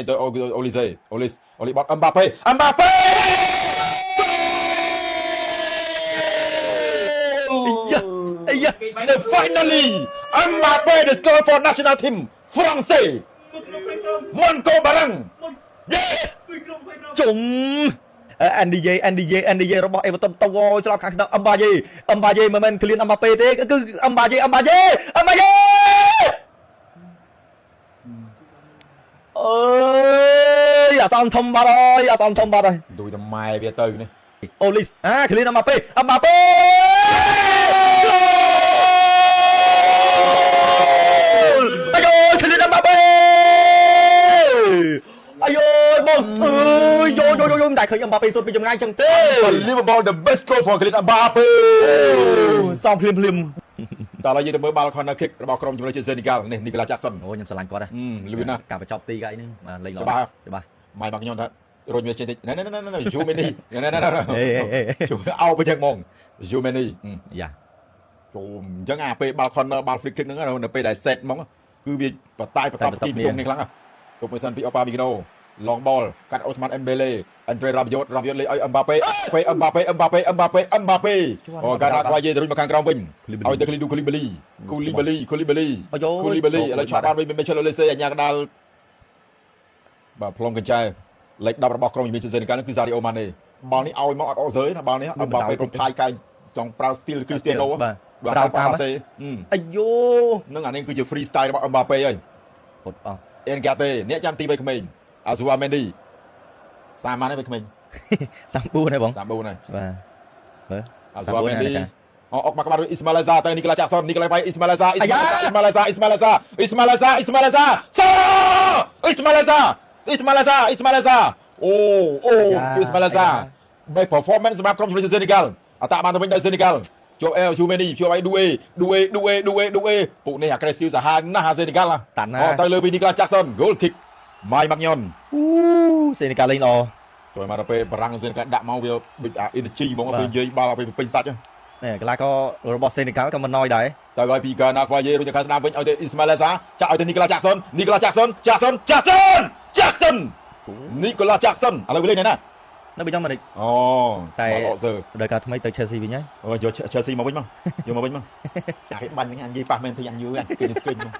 ទៅអូលីសេអូលីសអូលីបត់អឹមបាប៉េអឹមបាប៉េ អាយ៉ា The finally Mbappe the score for national team France Monco Barang Yes ជុំអេនឌីយេអេនឌីយេអេនឌីយេរបស់អេវើតុនទៅស្លាប់ខាងស្ដាំអឹមបាយេអឹមបាយេមិនមែនក្លៀនអឹមបាប៉េទេគឺអឹមបាយេអឹមបាយេអឹមបាយេអើយអាសំធំបាត់ហើយអាសំធំបាត់ហើយ ដូចតែម៉ែវាទៅនេះ អូលីសអាក្លៀនអឹមបាប៉េអឹមបាប៉េអាយក្លៀនអឹមបាប៉េអាយបងអើយយោយោយោមិនតែឃើញអឹមបាប៉េសុទ្ធពីចម្ងាយចឹងទេ Liverpool the best goal for Kylian Mbappe សំភ្លាមភ្លាម តើឥឡូវយើងទៅមើលបាល់ corner kick របស់ក្រុមជម្រើសជាតិ Senegal នេះ Nicolas Jackson អូខ្ញុំស្រឡាញ់គាត់ លឿនណាស់ ការបញ្ចប់ទីកអីហ្នឹងបាទលេងល្អ ច្បាស់ ច្បាស់ ម៉ៃមកខ្ញុំថារុញវាចេញតិចណែណែណែណែយូមេនីណែណែណែ អេអេ ជួយអោបចឹងហ្មងយូមេនី យ៉ា ចូលអញ្ចឹងអាពេលបាល់ corner បាល់ free kick ហ្នឹងនៅពេលដែល set ហ្មងគឺវាបតាយបតបទីក្នុងនេះខ្លាំងទុកមួយសិនពីអូប៉ាមីកណូ long ball កាត់អូស្មានអេមបេឡេអេនដ្រេរ៉ាបយ៉ូតរ៉ាបយ៉ូតលេងឲ្យអឹមបាប៉េអឹមបាប៉េអឹមបាប៉េអឹមបាប៉េអឹមបាប៉េអូកាណាខ្វាយយេរុញមកខាងក្រោមវិញឲ្យទៅក្លីឌូគូលីបាលីគូលីបាលីគូលីបាលីគូលីបាលីឥឡូវឆាត់បានវិញមីឆែលអូលេសេអញ្ញាកដាលបាទផ្លុំកញ្ចែលេខ10របស់ក្រុមជំនាញសេនេហ្គាល់គឺសារីអូម៉ាណេបាល់នេះឲ្យមកអត់អស់សើណាបាល់នេះអឹមបាប៉េព្រមថៃកែងចង់ប្រើ style គ្រីស្ទៀណូ បាទ បាទតាមសេ អាយូ នឹងអានេះគឺជា free style របស់អឹមបាប៉េហើយ ខុតអស់ អេនកាតេអ្នកចាំទីវ័យក្មេងអាស៊ូអាមេនឌីសាម៉ានឯងវ័យក្មេង 34ហើយបង 34ហើយ បាទមើល អាស៊ូអាមេនឌីអអុកមកក្បាលអ៊ីស្ម៉ាឡេសាទៅនីកូឡាចាក់សុននីកូឡាវៃអ៊ីស្ម៉ាឡេសាអ៊ីស្ម៉ាឡេសាអ៊ីស្ម៉ាឡេសាអ៊ីស្ម៉ាឡេសាអ៊ីស្ម៉ាឡេសាសាអ៊ីស្ម៉ាឡេសាអ៊ីស្ម៉ាឡេសាអ៊ីស្ម៉ាឡេសាអូអូអ៊ីស្ម៉ាឡេសា best performance សម្រាប់ក្រុមជម្រើសសេនេហ្គាល់អតាបានទៅវិញដោយសេនេហ្គាល់ជួបអែជូមេនីជួបអៃឌូអេឌូអេឌូអេឌូអេឌូអេពួកនេះ aggressive សាហាវណាស់អាសេនេហ្គាល់ តាន់ណា អូទៅលើពីនីកូឡាចាក់សុន goal kick ម៉ៃម៉ាក់ញ៉ុន អូសេនេហ្គាល់លេងល្អ ចូលមកដល់ពេលបារាំងសេនេហ្គាល់ដាក់មកវាដូចអា energy ហ្មងពេលនិយាយបាល់ពេលពេញសាច់ នេះកីឡាកររបស់សេនេហ្គាល់ក៏មិនណយដែរ ទៅឲ្យពីកាណាខ្វាយេរួចទៅខាងស្ដាំវិញឲ្យទៅអ៊ីស្ម៉ាឡេសាចាក់ឲ្យទៅនីកូឡាចាក់សុននីកូឡាចាក់សុនចាក់សុនចាក់សុនចាក់សុននីកូឡាចាក់សុនឥឡូវវាលេងណា នៅបៃតងមិន អូ តែ បាល់អកសើ ដោយការថ្មីទៅ Chelsea វិញហើយ អូយក Chelsea មកវិញមកយកមកវិញមកអាគេបាញ់ហ្នឹងអញនិយាយប៉ះមែនទេអញយូរអញស្គិញស្គិញមក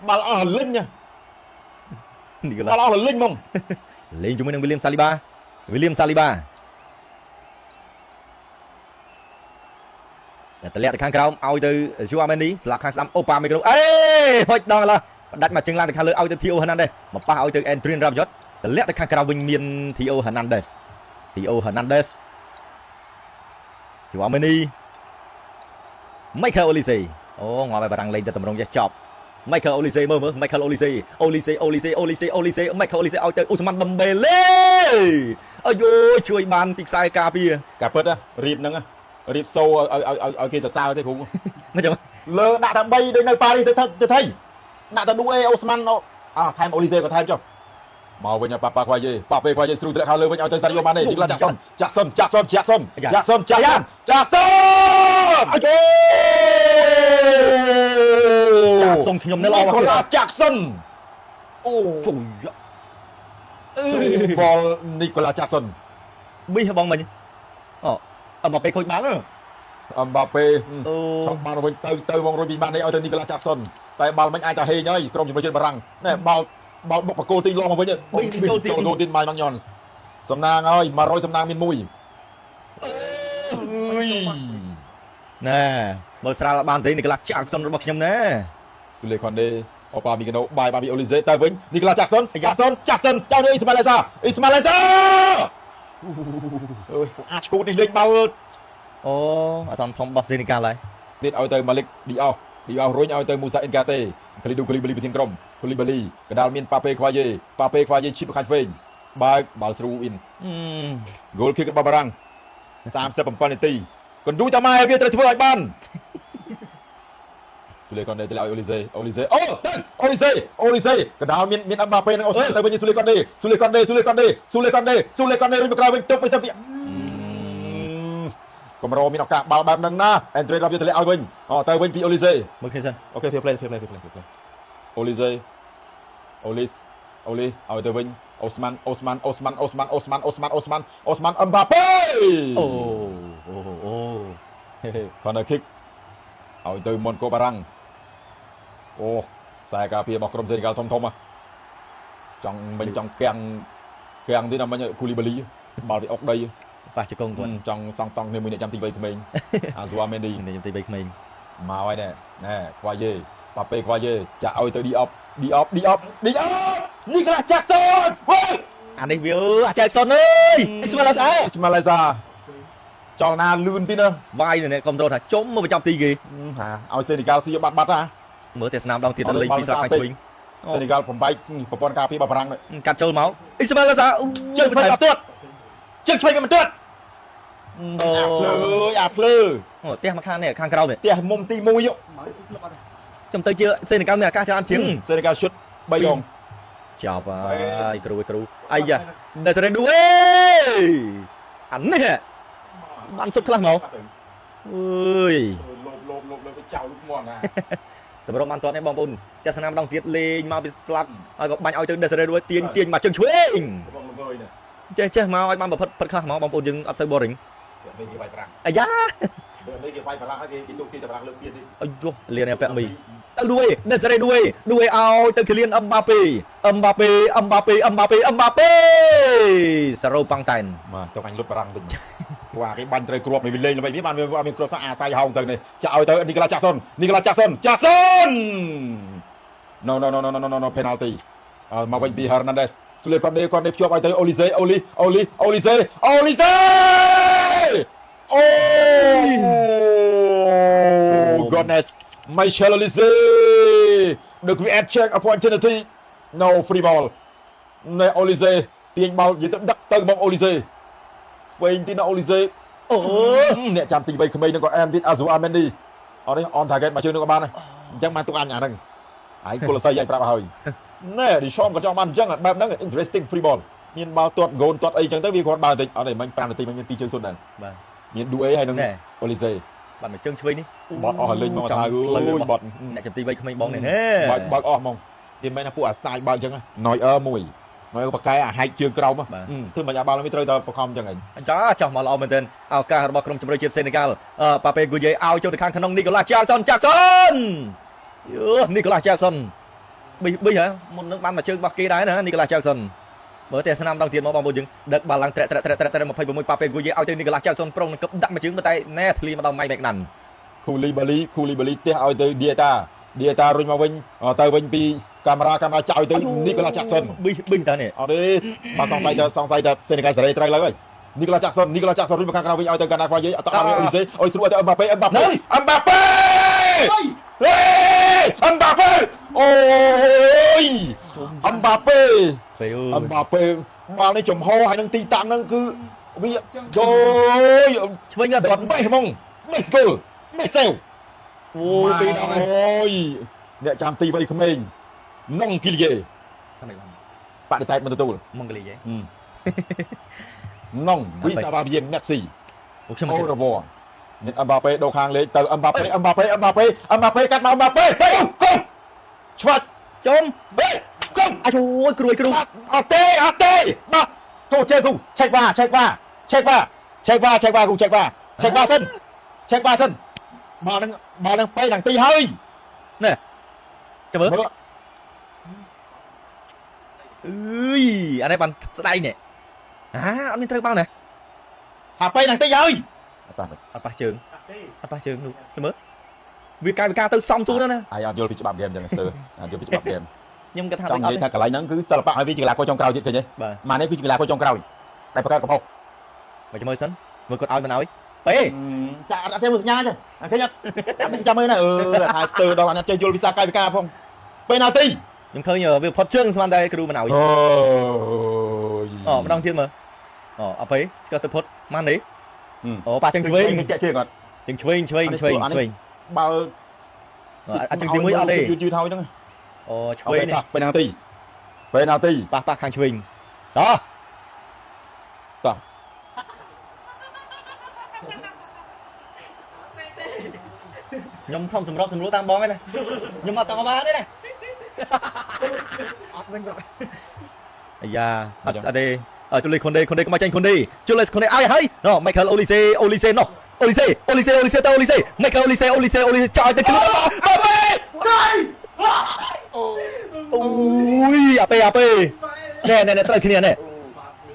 បាល់អស់លិញ នីកូឡា បាល់អស់លិញហ្មង លេងជាមួយនឹង William Saliba William Saliba តែតម្លាក់ទៅខាងក្រោមឲ្យទៅ Joao Mendy ស្លាប់ខាងស្ដាំអូប៉ាមីក្រូអេហុចដងឡើផ្ដាច់មកជើងឡើងទៅខាងលើឲ្យទៅ Theo Hernandez មកប៉ះឲ្យទៅ Adrian Rabiot តម្លាក់ទៅខាងក្រៅវិញមាន Theo Hernandez Theo Hernandez Joao Mendy Michael Olise អូងាប់ហើយបារាំងលេងទៅតម្រងចេះចប់ Michael Olise មើលមើល Michael Olise Olise Olise Olise Olise Michael Olise ឲ្យទៅអូស្មានដំបេឡេអាយូជួយបានពីខ្សែការពារ ការពិតរៀបហ្នឹងរៀបសូឲ្យឲ្យឲ្យគេសរសើរទេគ្រូ មិនចឹង លើដាក់តែ3ដូចនៅប៉ារីសទៅទៅថៃដាក់តែឌូអេអូស្មានអថែមអូលីសេក៏ថែមចុះមកវិញប៉ាប៉ាខ្វាយេប៉ាប៉េខ្វាយេស្រួលធ្លាក់ខាងលើវិញឲ្យទៅសារីយ៉ូម៉ាណេនីកូឡាចាក់សុនចាក់សុនចាក់សុនចាក់សុនចាក់សុនចាក់សុនចាក់សុន អាយូចាក់សុនខ្ញុំនៅល្អ នីកូឡាចាក់សុនអូ ជួយ បលនីកូឡាចាក់សុន ប៊ីបងមិញអូអឹមបាប៉េខូចបាល់ អឹមបាប៉េ អូ ឆក់បាល់វិញទៅទៅហ្មងរួចពីម៉ាណេឲ្យទៅនីកូឡាចាក់សុនតែបាល់មិញអាចតែហេងហើយក្រុមជម្រើសជាតិបារាំងណែបាល់បាល់បុកបកគោលទីឡងមកវិញ ចូលទី ចូលទីម៉ៃម៉ាក់ញ៉ុនសំណាងហើយ100សំណាងមានមួយអើយ ណែមើលស្រាលបានទេនីកូឡាចាក់សុនរបស់ខ្ញុំណែ ស៊ូលេខុនដេអូប៉ាមីកណូបាយបាមីអូលីសេទៅវិញនីកូឡាចាក់សុនចាក់សុនចាក់សុនចៅនេះអ៊ីស្ម៉ាឡេសាអ៊ីស្ម៉ាឡេសាអើយអាចឈូតនេះលេងបាល់ អូអសន្នធំរបស់សេនេហ្គាល់ហើយ ទៀតឲ្យទៅម៉ាលិកឌីអោឌីអោរុញឲ្យទៅមូសាអ៊ិនកាតេក្លីឌូក្លីបលីប្រធានក្រុមក្លីបលីកដាលមានប៉ាប៉េខ្វាយេប៉ាប៉េខ្វាយេឈីបខាងឆ្វេងបើកបាល់ស្រូអ៊ីន goal kick របស់បារាំង37នាទីកណ្ឌូតាម៉ែវាត្រូវធ្វើឲ្យបានស៊ូលេកុនដេទៅឲ្យអូលីសេអូលីសេអូទៅអូលីសេអូលីសេកដាលមានមានអឹមបាប៉េនិងអូស្ទៅវិញស៊ូលេកុនដេស៊ូលេកុនដេស៊ូលេកុនដេស៊ូលេកុនដេស៊ូលេកុនដេរុញមកក្រោយវិញទប់ទៅពីកម្រមានឱកាសបាល់បែបហ្នឹងណាអេនដ្រេរ៉ាបៀទម្លាក់ឲ្យវិញអូទៅវិញពីអូលីសេ មើលគ្នាសិន អូខេ fair play fair play fair play fair play អូលីសេអូលីស អូលីឲ្យទៅវិញអូស្មានអូស្មានអូស្មានអូស្មានអូស្មានអូស្មានអូស្មានអូស្មានអឹមបាប៉េអូអូអូ corner kick ឲ្យទៅមុនកូបារាំងអូខ្សែការពាររបស់ក្រុមសេនេហ្គាល់ធំធំចង់មិញចង់កាំងកាំងទៀតណាមិញគូលីបាលីបាល់វាអុកដីប៉ះជង្គង់គាត់ចង់សង់តង់គ្នាមួយអ្នកចាំទី3ក្មេងអាស៊ូអាមេនឌីអ្នកចាំទី3ក្មេងមកហើយណែណែខ្វាយេប៉ាប៉េខ្វាយេចាក់ឲ្យទៅឌីអប់ឌីអប់ឌីអប់ឌីអប់នីក្លាចាក់សុនអានេះវាអាចែកសុនអើយអ៊ីស្ម៉ាឡេសាអ៊ីស្ម៉ាឡេសាចលនាលឿនទីណាវាយនេះកុំត្រូលថាជុំមកបញ្ចប់ទីគេហាឲ្យសេនេហ្គាល់ស៊ីបាត់បាត់ហ่าមើលតែស្នាមដងទៀតលេងពីសាខាងឆ្វេងសេនេហ្គាល់បំបែកប្រព័ន្ធការពារបបារាំងកាត់ចូលមកអ៊ីស្ម៉ាឡេសាជើងឆ្វេងអត់ទាត់ជើងឆ្វេងមិនទាត់អូអាភ្លើអាភ្លើអូផ្ទះមកខាងនេះខាងក្រោមផ្ទះមុំទី1ខ្ញុំទៅជាសេនេហ្គាល់មានឱកាសច្រើនជាងសេនេហ្គាល់ឈុត3ដងចប់ហើយគ្រូគ្រូអាយ៉ាដេសេរ៉េឌូអេអានេះបានសុទ្ធខ្លះមកអើយលោបលោបលោបលើទៅចោលលុកមាត់ណាតម្រុំបានទាត់នេះបងប្អូនទស្សនាម្ដងទៀតលេងមកពីស្លាប់ហើយក៏បាញ់ឲ្យទៅដេសេរ៉េឌូទាញទាញមកជើងឆ្វេងចេះចេះមកឲ្យបានប្រផិតខ្លះមកបងប្អូនយើងអត់សូវ boring នេះគេវាយប្រាំងអាយ៉ានេះគេវាយប្រាំងហើយគេទុកទីតែប្រាំងលើកទៀតទេអាយលៀនពាក់មីទៅដួយដេសេរ៉េដួយដួយឲ្យទៅគីលៀនអឹមបាប៉េអឹមបាប៉េអឹមបាប៉េអឹមបាប៉េអឹមបាប៉េសារ៉ូប៉ង់តែនបាទទៅអញលុតបារាំងវិញព្រោះអាគេបាញ់ត្រូវគ្រាប់នេះវាលេងល្បីវាបានវាមានគ្រាប់សោះអាតៃហោងទៅនេះចាក់ឲ្យទៅនីកូឡាចាក់សុននីកូឡាចាក់សុនចាក់សុន no no no no no no penalty មកវិញពី Hernandez សុលេគាត់នេះគាត់នេះភ្ជាប់ឲ្យទៅអូលីសេអូលីអូលីអូលីសេអូលីសេអូ goodness Michel Olise the create check opportunity no free ball ណែ Olise ទាញបាល់និយាយទៅដឹកទៅបង Olise ឆ្វេងទីណា Olise អូអ្នកចាំទី3ក្មេងនឹងក៏អែមទៀត Azua Mendy អត់ទេ on target មកជើងនឹងក៏បានដែរអញ្ចឹងបានទុកអញអាហ្នឹងឯងគុលស័យឯងប្រាប់ឲ្យណែឌីឆមក៏ចង់បានអញ្ចឹងបែបហ្នឹង interesting free ball មានបាល់ទាត់ហ្គោលទាត់អីអញ្ចឹងទៅវាគាត់បាល់បន្តិចអត់ទេមិញ5នាទីមិញមាន2ជើងសុទ្ធដែរបាទមានឌូអេហើយនឹង Olise បាទមួយជើងឆ្វេងនេះបត់អស់ឲ្យលេងមកថាអើយបត់អ្នកចាំទី3ក្មេងបងនេះណែបើកអស់ហ្មងគេមិនថាពួកអាស្តាយបើកអញ្ចឹង Neuer មួយ Neuer បកែអាហែកជើងក្រោមធ្វើមិនអាបាល់នេះត្រូវតែបខំអញ្ចឹងឯងចាចោះមកល្អមែនទែនឱកាសរបស់ក្រុមជម្រើសជាតិសេនេហ្គាល់ប៉ាប៉េហ្គូយេឲ្យចូលទៅខាងក្នុងនីកូឡាចាក់សុនចាក់សុនយឺនីកូឡាចាក់សុនប៊ីប៊ីហ៎មុននឹងបានមួយជើងរបស់គេដែរណានីកូឡាចាក់សុនមើលតែស្នាមដងទៀតមកបងប្អូនយើងដឹកបាល់ឡើងត្រែកត្រែកត្រែកត្រែក26ប៉ាប៉េហ្គូយេឲ្យទៅនីកូឡាចាក់សុនប្រុងនឹងគប់ដាក់មួយជើងតែណែធ្លីមកដល់ម៉ៃបែកណាន់គូលីបាលីគូលីបាលីទះឲ្យទៅឌីតាឌីតារុញមកវិញទៅវិញពីកាមេរ៉ាកាមេរ៉ាចាក់ឲ្យទៅនីកូឡាចាក់សុនប៊ីប៊ីតានេះអត់ទេបាទសង្ស័យទៅសង្ស័យតែសេនេហ្គាល់សេរីត្រូវឡើយហើយនីកូឡាចាក់សុននីកូឡាចាក់សុនរុញមកខាងក្រៅវិញឲ្យទៅកាណាខ្វាយអត់ឲ្យអូលីសេអូលីស្រួលឲ្យទៅអឹមបាប៉េអឹមបាប៉េអឹមបាប៉េហេអឹមបាប៉េអូយអឹមបាប៉េអឹមបាប៉េបាល់នេះចំហហើយនឹងទីតាំងហ្នឹងគឺវាយឆ្វេងអត់បេះហ្មងបេះស្គលបេះសេវអូពីដងអូយអ្នកចាំទីវ័យក្មេងណុងគីលីយេបដិសេធមិនទទួលម៉ុងគីលីយេណុងវីសាបាបៀមែស៊ីអូខ្ញុំអូរវមានអឹមបាប៉េដូរខាងលេខទៅអឹមបាប៉េអឹមបាប៉េអឹមបាប៉េអឹមបាប៉េកាត់មកអឹមបាប៉េទៅគូឆ្វាត់ជុំបេគូអាជួយគ្រួយគ្រូអត់ទេអត់ទេបាទចូលជើងគូឆែកវ៉ាឆែកវ៉ាឆែកវ៉ាឆែកវ៉ាឆែកវ៉ាគូឆែកវ៉ាឆែកវ៉ាសិនឆែកវ៉ាសិនបាល់នឹងបាល់នឹងប៉េនឹងទីហើយណែចាំមើលអើយអានេះបានស្ដែងនេះអាអត់មានត្រូវបាល់ណាថាប៉េនឹងទីហើយអត់ប៉ះជើងអត់ប៉ះជើងនោះចាំមើលវាកាយវិការទៅសំសួរណាអាយអត់យល់ពីច្បាប់ហ្គេមចឹងស្ទើអត់យល់ពីច្បាប់ហ្គេមខ្ញុំគិតថាចង់និយាយថាកន្លែងហ្នឹងគឺសិល្បៈឲ្យវាជាកីឡាករចុងក្រោយទៀតឃើញទេម៉ានេះគឺជាកីឡាករចុងក្រោយតែបង្កើតកំហុសមកចាំមើលសិនមើលគាត់ឲ្យមិនឲ្យប៉េចាអត់ចេះមើលសញ្ញាទេឃើញអត់អត់ចាំមើលណាអឺថាស្ទើដល់អត់ចេះយល់វិសាកាយវិការផងពេណាទីខ្ញុំឃើញវាផុតជើងស្មានតែគ្រូមិនឲ្យអូអូម្ដងទៀតមើលអូអត់ពេឆ្កឹះទៅផុតម៉ាននេះអូប៉ះជើងឆ្វេងតាក់ជើងអត់ជើងឆ្វេងឆ្វេងឆ្វេងឆ្វេងបាល់អាជើងទី1អត់ទេយឺតយឺតហើយហ្នឹងអូឆ្វេងនេះពេណាទីពេណាទីប៉ះប៉ះខាងឆ្វេងតោះតោះខ្ញុំខំសម្របសម្រួលតាមបងឯណាខ្ញុំអត់តបានទេណា អត់វិញគាត់ អាយ៉ាអត់អត់ទេជូលីខុនដេខុនដេកុំឲ្យចាញ់ខុនដេជូលីខុនដេឲ្យហើយណូមីខែលអូលីសេអូលីសេណូអូលីសេអូលីសេអូលីសេទៅអូលីសេមីខែលអូលីសេអូលីសេអូលីសេចោលទៅខ្លួនបាប៉េចៃអូយអាប៉េអាប៉េណែណែត្រូវគ្នាណែ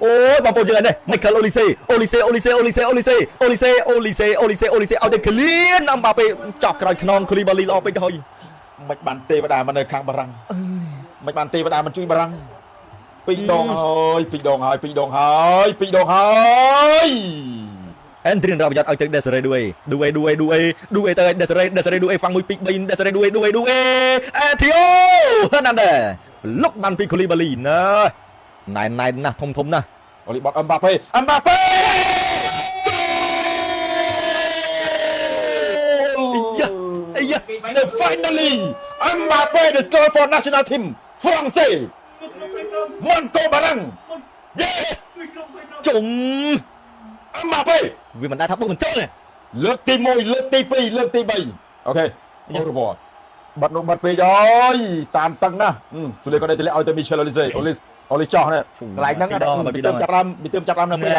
អូយបងប្អូនយើងនេះមីខែលអូលីសេអូលីសេអូលីសេអូលីសេអូលីសេអូលីសេអូលីសេអូលីសេអូលីសេឲ្យទៅក្លៀនអំបាប៉េចោះក្រោយខ្នងគូលីបាលីល្អពេកទៅហើយមិនបានទេវតាមិននៅខាងបារាំងមិនបានទេវតាមិនជួយបារាំងពីរដងហើយពីរដងហើយពីរដងហើយពីរដងហើយ អេនទ្រីនរ៉ាបយ៉ាត់ឲ្យទៅដេសារ៉េឌូអេឌូអេឌូអេឌូអេឌូអេទៅដេសារ៉េដេសារ៉េឌូអេហ្វាំង1 2 3ដេសារ៉េឌូអេឌូអេឌូអេអេធីអូហឺណាន់ដេលុកបានពីគូលីបាលីណាណែនណែនណាស់ធំធំណាស់ អូលីបតអឹមបាប៉េអឹមបាប៉េអាយ៉ា The finally Mbappe the score for national team France មនកូបារាំង Yes ជុំ អឹមបាប៉េ វាមិនដែលថាបុកមិនចូលទេ លើកទី1លើកទី2លើកទី3អូខេអូរវបាត់នោះបាត់ពេកអើយតាមតឹងណាស់ស៊ូលេក៏ได้ទម្លាក់ឲ្យទៅមីឆែលអូលីសេអូលីសអូលីចោះនេះកន្លែងហ្នឹងពីទើបចាប់ដើមពីទើបចាប់ដើមនៅពេល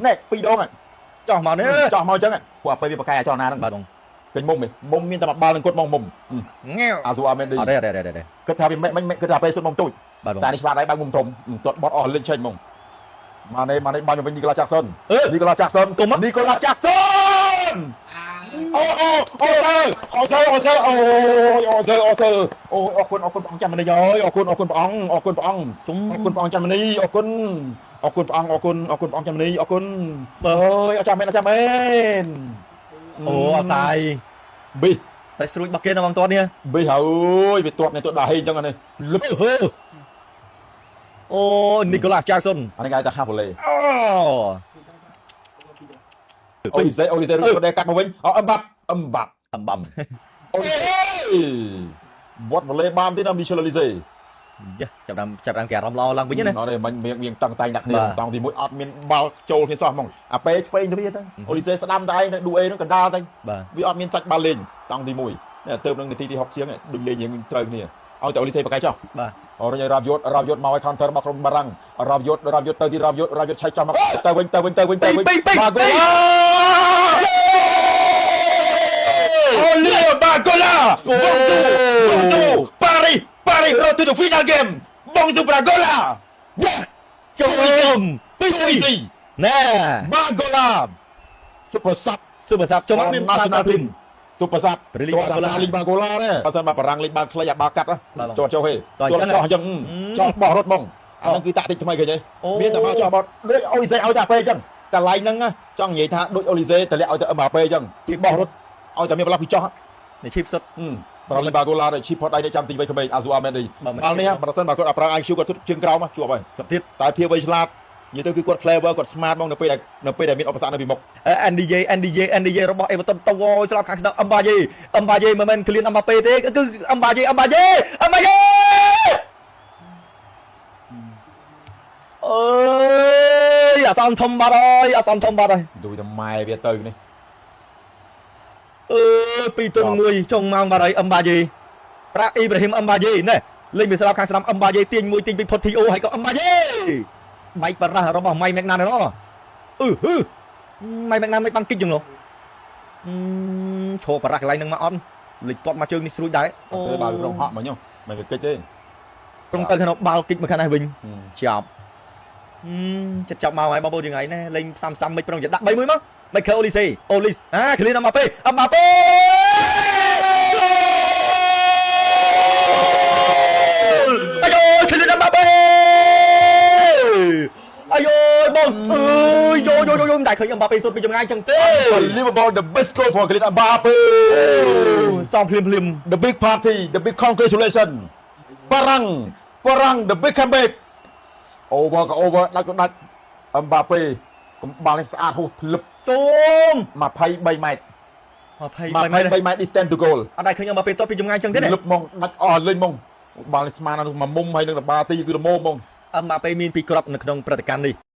នេះពីរដង ចោះមកនេះ ចោះមកអញ្ចឹងពួកអាពេលវាបកកែចោះណាហ្នឹង បាទបង ពេញមុំមុំមានតែបាល់នឹងគាត់មកមុំ ងាវ អាស៊ូអាមេឌី អត់ទេអត់ទេអត់ទេ គិតថាវាមិនមិនគិតថាពេលសុទ្ធមុំទូច បាទបង តែនេះឆ្លាតហើយបើកមុំធំទាត់បត់អស់លេងចេញហ្មងម៉ាណេម៉ាណេបាញ់មកវិញនីកូឡាចាក់សុននីកូឡាចាក់សុននីកូឡាចាក់សុនអូអូអូអូសើអូសើអូអូសើអូសើអូអរគុណអរគុណព្រះអង្គចាំមនីអើយអរគុណអរគុណព្រះអង្គអរគុណព្រះអង្គអរគុណព្រះអង្គចាំមនីអរគុណអរគុណព្រះអង្គអរគុណអរគុណព្រះអង្គចាំមនីអរគុណអើយអរចាំមែនអរចាំមែន អូអត់សាយ ប៊ី តែស្រួចរបស់គេនៅបងទាត់នេះ ប៊ីហើយវាទាត់នេះទាត់ដល់ហេអញ្ចឹងនេះលឹប ហឺអូនីកូឡាចាក់សុន អានេះគេថាហាប៉ូឡេ អូ អូលីសេអូលីសេរុតកាត់មកវិញអឹមបាប់អឹមបាប់ អឹមបាប់ អូលីសេវត្តវ៉ាឡេបានទេណាមីឆែលអូលីសេ យ៉ាចាប់ដើមចាប់ដើមគេអារម្មណ៍ល្អឡើងវិញណា អត់ទេមិញមៀងមៀងតឹងតែងដាក់គ្នាតង់ទី1អត់មានបាល់ចូលគ្នាសោះហ្មងអាពេឆ្វេងទៅវាទៅអូលីសេស្ដាំតែឯងទៅឌូអេហ្នឹងកណ្ដាលទៅវាអត់មានសាច់បាល់លេងតង់ទី1នេះទៅនឹងនាទីទី6ជាងដូចលេងរៀងត្រូវគ្នាឲ្យតែអូលីសេបកកែចុះ បាទ អរញរ៉ាបយុតរ៉ាបយុតមកឲ្យ counter របស់ក្រុមបារាំងរ៉ាបយុតរ៉ាបយុតទៅទីរ៉ាបយុតរ៉ាបយុតឆែកចោះមកទៅវិញទៅវិញទៅវិញទៅវិញបាកូឡាអូលីបាកូឡាបងស៊ូបងស៊ូប៉ារីប៉ារី road to the final game បងស៊ូប្រាកូឡា Yes ចូល ពីរ ណែ បាកូឡា super sub super sub ចូលមកមាន national team super sub លីងបាកូឡាដែរបើសិនបើបារាំងលេងបាល់ខ្លីអាបាល់កាត់ចូលចូលហេចូលចោះអញ្ចឹងចោះបោះរត់ហ្មងអាហ្នឹងគឺតាក់ទិចថ្មីឃើញទេមានតែមកចោះបោះដូចអូលីសេឲ្យតែពេអញ្ចឹងកន្លែងហ្នឹងចង់និយាយថាដូចអូលីសេតម្លាក់ឲ្យទៅអឹមបាប៉េអញ្ចឹងទីបោះរត់ឲ្យតែមានប្រឡោះពីចោះ នេះឈីបសុត ប្រលីបាកូឡាដែលឈីបផុតដៃនៅចាំទីវ័យក្មេងអាស៊ូអាមេឌីបាល់នេះបើសិនបើគាត់អត់ប្រើ IQ គាត់ជើងក្រោមជួបហើយ ជប់ទៀត តែភាពវៃឆ្លាតនិយាយទៅគឺគាត់ clever គាត់ smart ហ្មងនៅពេលដែលមានឧបសគ្គនៅពីមុខ NDJ NDJ NDJ របស់អេវើតុនទៅស្លាប់ខាងស្ដាំអឹមបាយេអឹមបាយេមិនមែនក្លៀនអឹមបាប៉េទេគឺអឹមបាយេអឹមបាយេអឹមបាយេអើយអាសន្នធំបាត់ហើយអាសន្នធំបាត់ហើយ ដូចតែម៉ែវាទៅនេះ អឺ2-1ចុងម៉ោងបាត់ហើយអឹមបាយេប្រាក់អ៊ីប្រាហ៊ីមអឹមបាយេណែលេងវាស្លាប់ខាងស្ដាំអឹមបាយេទាញមួយទាញពីផុតធីអូហើយក៏អឹមបាយេបែកបារះរបស់ម៉ៃម៉ែកណានណោះអឺហឺម៉ៃម៉ែកណានមិនបានគិចចឹងនោះឈរបារះកន្លែងហ្នឹងមកអត់លេចទាត់មកជើងនេះស្រួចដែរ អូបាល់ក្រុងហក់មកញោមិនវាគិចទេ ក្រុងទៅក្នុងបាល់គិចមកខាងនេះវិញចាប់ចិត្តចាប់មកហើយបងប្អូនយ៉ាងថ្ងៃនេះលេងសាំសាំមិនប្រុងจะដាក់3-1មកមីខែលអូលីសេអូលីសអាក្លៀនអម៉ាប៉េអម៉ាប៉េអាយក្លៀនអម៉ាប៉េអាយបងអើយយោយោយោមិនដែលឃើញអម៉ាប៉េសុទ្ធពីចម្ងាយចឹងទេ Liverpool the best goal for Kylian Mbappe សំភ្លាមភ្លាម the big party the big congratulation បារាំងបារាំង the big comeback over ក៏ over ដាច់ក៏ដាច់អឹមបាប៉េកំបាល់នេះស្អាតហួសភ្លឹប ទូម 23ម៉ែត្រ 23 ម៉ែត្រ distance to goal អត់ដែលឃើញអឹមបាប៉េទាត់ពីចម្ងាយចឹងទេ លឹបហ្មងដាច់អស់លេងហ្មងបាល់នេះស្មានណាស់មួយមុំហើយនឹងបាទីគឺល្មមហ្មង អឹមបាប៉េមានពីរគ្រាប់នៅក្នុងព្រឹត្តិការណ៍នេះ